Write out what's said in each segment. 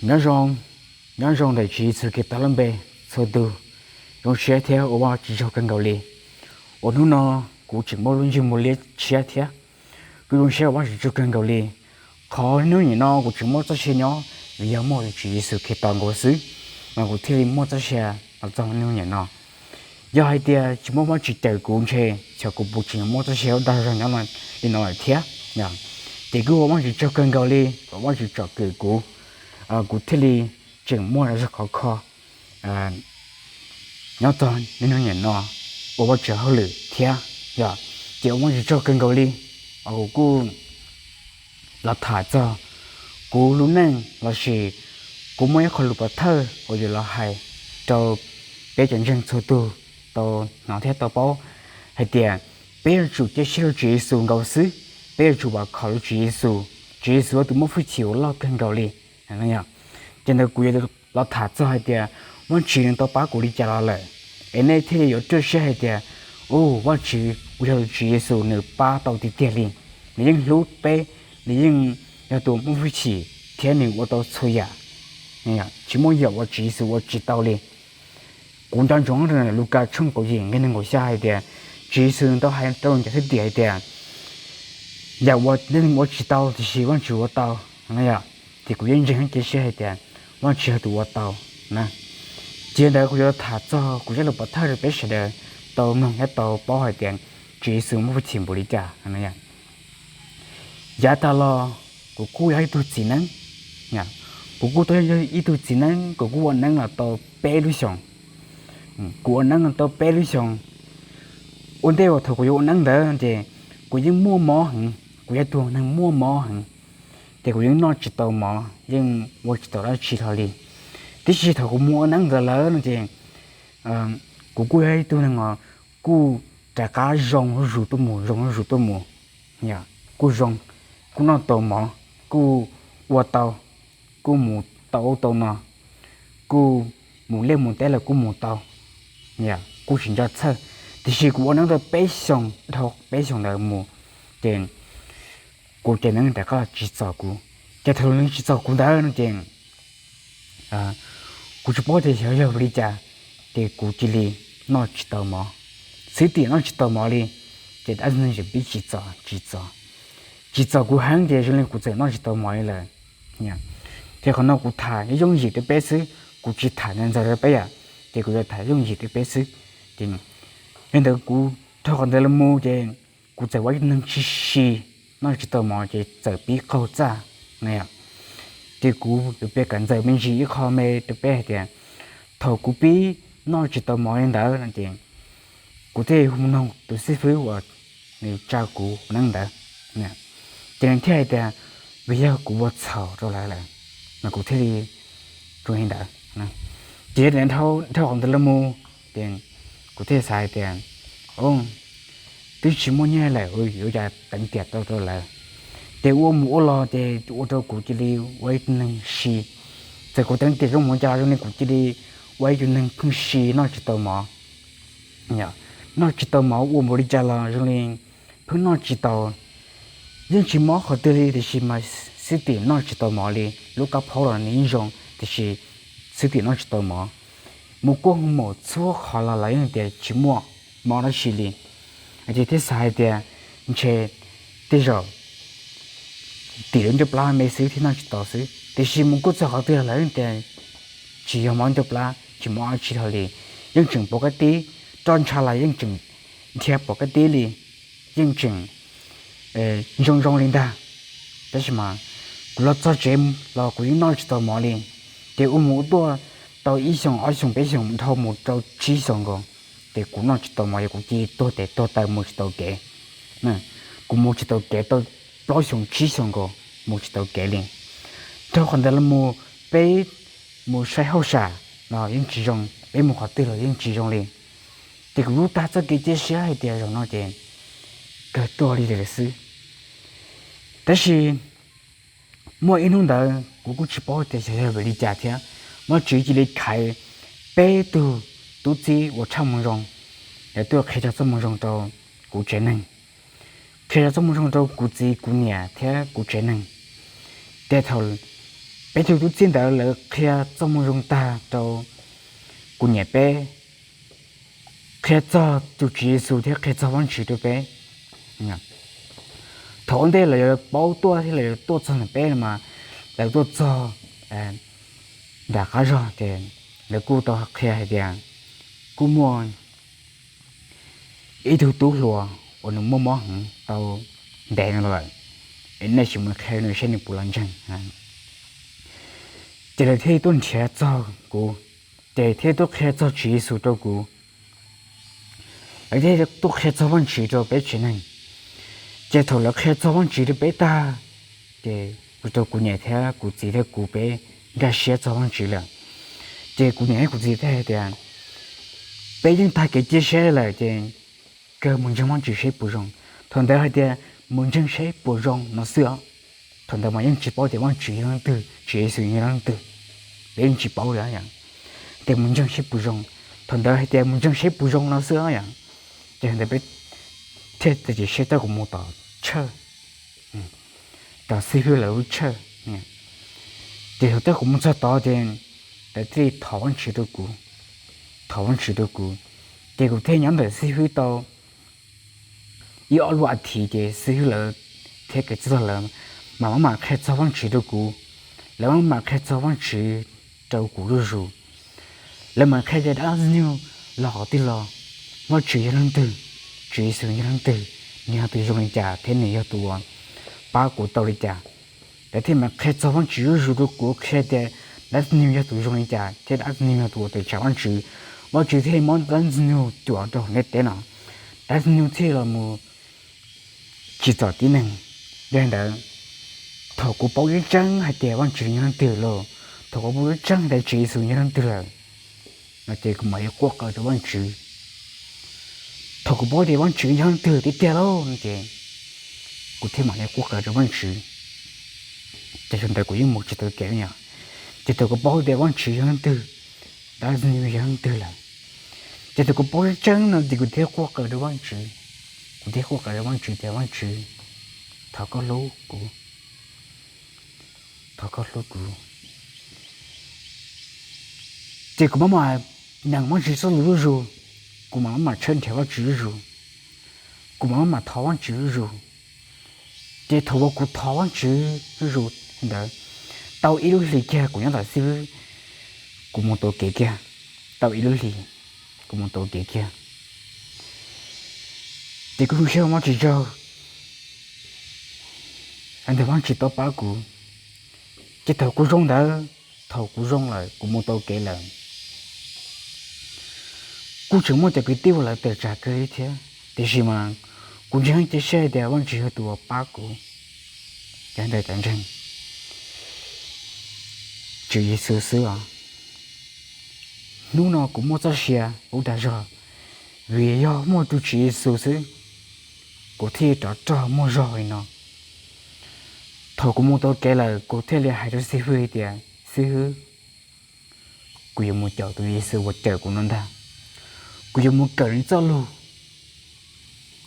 Nyob zoo, nyob zoo ntawm Tswv Yexus Khetos lub npe txhua tus. Zoo siab thiab ua Vajtswv tsaug kawg nkaus li uas hnub no kuv tseem muaj lub ntsej muag liab tshiab thiab. Kuv zoo siab ua Vajtswv tsaug kawg nkaus li. Qhov hnub nim no kuv tseem muaj txoj sia nyob vim yog muaj Tswv Yexus Khetos nkaus xwb mas kuv thiaj li muaj txoj sia los txog hnub nim no. Yog hais tias tsis muaj Vajtswv cawm kuv ntshe xyov kuv puas tseem muaj txoj sia dag zog nyob li no lawm thiab. Ces kuv ua Vajtswv tsaug kawg nkaus li uas Vajtswv tsom kwm kuv, kuv thiaj li tseem muaj zog khov kho nyob txog hnub nim no ua Vajtswv hauj lwm thiab. Ces ua Vajtswv tsaug kawg nkaus li uas kuv kuj los tham txog kuv lub neej lossis kuv muaj ib qho lus pov thawj uas yuav los hais rau peb cov ntseeg txhua tus tau hnov thiab tau paub hais tias peb yuav tsum cia siab rau Tswv Yexus nkaus xwb, peb yuav tsum vam khom rau Tswv Yexus. Tswv Yexus yog tus muaj hwj chim uas loj kawg nkaus li. Ces ntawd kuv yuav los tham txog hais tias Vajtswv nws tau pab kuv li cas los lawm, es nej thiaj li yuav ruaj siab hais tias, u, Vajtswv uas yog tus Tswv Yexus nws pab tau tiag tiag li. Nws yeej hlub peb, nws yeej yog tus muaj hwj chim thiab nws ua tau txhua yam. Tsis muaj yam uas Tswv Yexus ua tsis tau li. Kuv nco ntsoov Lukas tshooj kaum yim nqe nees nkaum xya hais tias Tswv Yexus nws tau hais rau cov thwj tim hais tias yam uas neeg ua tsis tau tiam sis Vajtswv ua tau. Ces kuv yeej ntseeg thiab cia siab hais tias Vajtswv yog tus ua tau na. Ces ntawd kuv yuav tham txog kuv zaj lus pov thawj rau peb sawv daws tau mloog thiab tau paub hais tias Tswv Yexus muaj hwj chim npaum li cas. Yav tas los kuv kuj yog ib tug txiv neeb, kuv kuj tau yog ib tug txiv neeb, kuv kuj ua neeb los tau peb lub xyoos. Kuv ua neeb los tau peb lub xyoos. Ua ntej uas thaum kuv yuav ua neeb ntawd ces kuv yeej muaj mob heev, kuv yog tus neeg muaj mob heev, ces kuv yeej noj tsis tau mov, yeej ua tsis tau dab tsi hlo li. Tiam sis thaum kuv mus ua neeb ntawd lawm no ces kuv kuj yog ib tug neeg uas kuj rov qab zoo zuj zus tuaj mus, zoo zuj zus tuaj mus, kuj zoo, kuj noj tau mov, kuj ua tau, kuj mus tau ub tau no, kuj mus liaj mus teb los kuj mus tau, kuj tsis nco txhawj. Tiam sis kuv ua neeb tau peb xyoos, dhau peb xyoos ntawd mus ces kuv cov neeb rov qab tsis txom kuv. Ces thaum lub neeb tsis txom kuv ntawd no ces kuv tsis paub tias xyov yog vim li cas, ces kuv cia li noj tsis tau mov, xwb tim noj tsis tau mov li. Ces dab neeg tseem pib tsis txom tsis txom, tsis txom kuv heev ces zoo li kuv txawm noj tsis tau mov li lawm. Ces qhov no kuv tham yooj yim rau peb xwb, kuv tsis tham ntxaws ntxaws rau peb yom, ces kuv yuav tham yooj yim rau peb xwb. Ces yog ntawd kuv dhau qhov ntawd los mus ces kuv txawm ua ib tug neeg tsis si, noj tsis tau mov ces txawm pib qaug txaj na. Ces kuv yuav piav kam ntxaws me ntsis ib qho me rau peb hais tias thaum kuv pib noj tsis tau mov li ntawd no ces kuv thiaj hu noog tus xib fwb uas nws tsa kuv ua neeb ntawd. Ces nws thiaj hais tias vim yog kuv ua txhaum rau lawv lawm mas kuv thiaj li zoo li ntawd. Ces dhau qhov ntawd los mus ces kuv thiaj xav hais tias twb tsis muaj nyiaj lawm, yuav ua cas teev tiam tau rau lawv. Ces ua mus ua los ces ua rau kuv cia li ua ib tug neeg si. Txawm kuv teev tiam zoo mus cas zoo li kuv cia li ua ib tug neeg pheej si noj tsis tau mov. Noj tsis tau mov ua npaum li cas los zoo li pheej noj tsis tau, yeej tsis mob qhov twg li tiam sis mas xwb tim noj tsis tau mov li. Lub kab phaub los nws yeej zoo tiam sis xwb tim noj tsis tau mov. Mus kuaj mus maum txhua qhov los lawv yeej tias tsis muaj mob dab tsi li. Ces thiaj xav hais tias ntshe tej zaum tim lub ncauj plab me xwb thiaj noj tsis tau xwb, tiam sis mus kuaj txog qhov twg los lawv yeej tias tsis yog mob ncauj plab, tsis mob dab tsi hlo li, yeej tseem pom kab tib, roj ntsha los yeej tseem dhia pom kab tib li, yeej tseem zoo zoo li ntag. Tab sis mas kuv los txog tsev los kuv yeej noj tsis tau mov li. Ces ua mus ua tuaj tau ib xyoos ob xyoos peb xyoos dhau mus rau tsib xyoos nkaus, ces kuv noj tsis tau mov, yog kuv cia li tuag tes tuag taw mus tsis tau kev. Kuv mus tsis tau kev tau plaub xyoos tsib xyoos nkaus mus tsis tau kev li. Dhau qhov ntawd los mus peb mus saib hauj sam los yeej tsis zoo, peb mus qhov twg los yeej tsis zoo li. Ces kuv lub tag txoj kev cia siab hais tias zaum no ces kawg tuag li lawm xwb. Tab sis muaj ib hnub ntawd kuv kuj tsis paub tias xyov yog vim li cas thiab, Vajtswv cia li khaiv peb tug tub txib uas tshaj moo zoo, lawv tuaj qhia txog txoj moo zoo rau kuv tsev neeg, qhia txog txoj moo zoo rau kuv txiv kuv niam thiab kuv tsev neeg. Ces thaum peb tug tub txib ntawd lawv qhia txoj moo zoo tag rau kuv niam peb, qhia txog tus Tswv Yexus thiab qhia txog Vajtswv rau peb. Thaum ua ntej lawv yuav paub tuaj thiab lawv yuav tuaj txog ntawm peb no mas lawv tuaj txog nram qab zog ces lawv kuj tau qhia hais tias kuj muaj ib tug tub hluas uas nws muaj mob heev tau ntev no lawm, es nej sim mus qhia nws saib nws puas los ntseeg. Ces lawv thiaj tuaj nrhiav txog kuv, ces thiaj tuaj qhia txog Tswv Yexus rau kuv, lawv thiaj tuaj qhia txog Vajtswv rau peb tsev neeg. Ces thaum lawv qhia txog Vajtswv rau peb tag, ces kuv rau kuv niam thiab kuv txiv thiab kuv peb nkag siab txog Vajtswv lawm. Ces kuv niam thiab kuv txiv thiaj hais tias peb yeej tag kev cia siab lawm ces kawg mus ntseeg Vajtswv saib puas zoo. Thaum ntawd hais tias mus ntseeg saib puas zoo no xwb os. Thaum ntawd mas yeej tsis paub tias Vajtswv yog leej twg, Tswv Yexus yog leej twg, peb yeej tsis paub li. Tias mus ntseeg saib puas zoo, thaum ntawd hais tias mus ntseeg saib puas zoo no xwb yom. Ces ntawd peb thiaj txiav txim siab coj kuv mus tom church, tom xib hwb lawv lub church. Ces thaum coj kuv mus txog tod ces lawv thiaj li thov Vajtswv rau kuv, thov Vajtswv rau kuv. Ces kuv thiaj nyob ntawm xib hwb tau ib ob lub as thiv ces xib hwb lawv thiab kev txwj laug lawv mam maj mam qhia txog Vajtswv rau kuv. Lawv mam maj mam qhia txog Vajtswv rau kuv zuj zus. Lawv mam qhia tias dab Ntxwg Nyoog los qhov twg los, Vajtswv yog leej twg, Tswv Yexus yog leej twg, nws yog tus zoo li cas thiab nws yog tus uas pab kuv tau li cas. Lawv thiaj mam qhia txog Vajtswv zuj zus rau kuv, qhia tias dab Ntxwg Nyoog yog tus zoo li cas thiab dab Ntxwg Nyoog yog tus uas tawm tsam Vajtswv. Vajtswv thiaj muab dab Ntxwg Nyoog cuam rau hauv ntiaj teb no, dab Ntxwg Nyoog thiaj los mus tsim txom tib neeg. Yog li ntawd, thaum kuv paub tseeb tseeb hais tias Vajtswv yog leej twg lawm, thaum kuv paub tseeb tseeb hais tias Tswv Yexus yog leej twg lawm, no ces kuv mam li quaj qw rau Vajtswv. Thaum kuv paub tias Vajtswv yog leej twg tiag tiag lawm no ces kuv thiaj mam li quaj qw rau Vajtswv. Ces thaum ntawd kuv yeej mus tsis tau kev li os. Ces thaum kuv paub tias Vajtswv yog leej twg, dab Ntxwg Nyoog yog leej twg lawm, ces thaum kuv paub tseeb tseeb no ces kuv thiaj quaj qw rau Vajtswv. Kuv thiaj quaj qw rau Vajtswv tias Vajtswv, thov koj hlub kuv, thov koj hlub kuv. Ces kuv mam mam nyeem Vajtswv txoj lus zuj zus, kuv mam mam tshawb nrhiav Vajtswv zuj zus, kuv mam mam thov Vajtswv zuj zus. Ces thaum uas kuv thov Vajtswv zuj zus ntawd, tau ib lub hlis kiag kuv nyob tom xib fwb, kuv mus tau kev kiag. Tau ib lub hlis, kuv mus tau kev kiag. Ces kuv hu xyaum Vajtswv tsaug, ntawm Vajtswv tau pab kuv. Ces thaum kuv zoo ntawd, thaum kuv zoo lawm kuv mus tau kev lawm, kuj tseem muaj cov kwv tij uas lawv tawm tsam kawg li thiab, tiam sis mas kuv ntseeg cia siab hais tias Vajtswv yog tus uas pab kuv. Cov ntawd cov ntseeg Tswv Yexus xwb os. Hnub no kuv muaj txoj sia ua dag zog, vim yog muaj tus Tswv Yexus xwb, kuv thiaj rov rog muaj zog li no. Thaum kuv mus tau kev lawm kuv thiaj li hais rau xib fwb tias, xib fwb, kuv yuav mus caum tus Yexus uas cawm kuv no ntag. Kuv yuav mus kawm nws txoj lus,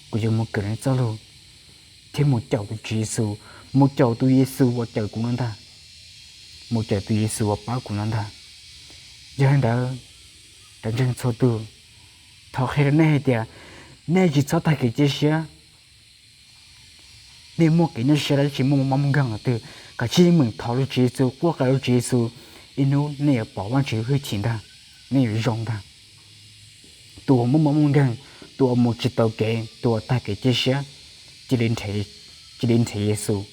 kuv yuav mus kawm nws txoj lus, thiab mus caum tus Tswv Yexus, mus caum tus Yexus uas cawm kuv no ntag, mus caum tus Yexus uas pab kuv no ntag. Yog li ntawd, cov ntseeg txhua tus, thov qhia rau nej hais tias, nej tsis txhob tag kev cia siab. Nej muaj kev nyuaj siab los tsis muaj mob muaj nkeeg qhov twg, kav tsij meem thov rau Tswv Yexus, quaj qw rau Tswv Yexus, ib hnub nej yuav pom Vajtswv hwj chim ntag, nej yuav zoo ntag. Tus uas muaj mob muaj nkeeg, tus uas mus tsis tau kev, tus uas tag kev cia siab, cia li nrhiav Yexus,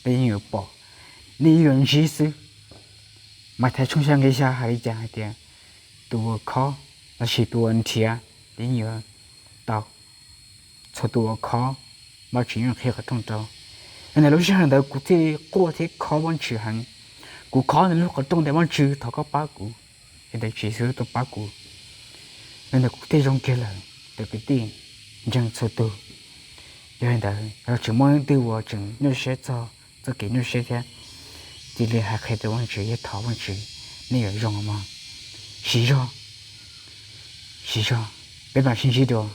nej yeej yuav pom, nej yeej yuav ntsib xwb. Mathais tshooj xya nqe xya hais li cas hais tias, tus uas khov lossis tus uas nrhiav yeej yuav tau. Txhua tus uas khov, Vajtswv yeej qhia qhov rooj rau. Yog li ntawd lub sij hawm ntawd kuv thiaj li quaj thiab khov Vajtswv heev. Kuv khov ntawm lub qhov rooj tias Vajtswv thov koj pab kuv, yog ntawd Tswv Yexus tau pab kuv. Yog li ntawd kuv thiaj zoo kiag lawm, cov kwv tij ntseeg txhua tus. Yog li ntawd yog tseem muaj leej twg uas tseem nyuaj siab txog txoj kev nyuaj siab thiab, cia li hais qhia rau Vajtswv thiab thov Vajtswv, nej yuav zoo mog. Siv zog, siv zog, peb mam sib ntsib dua.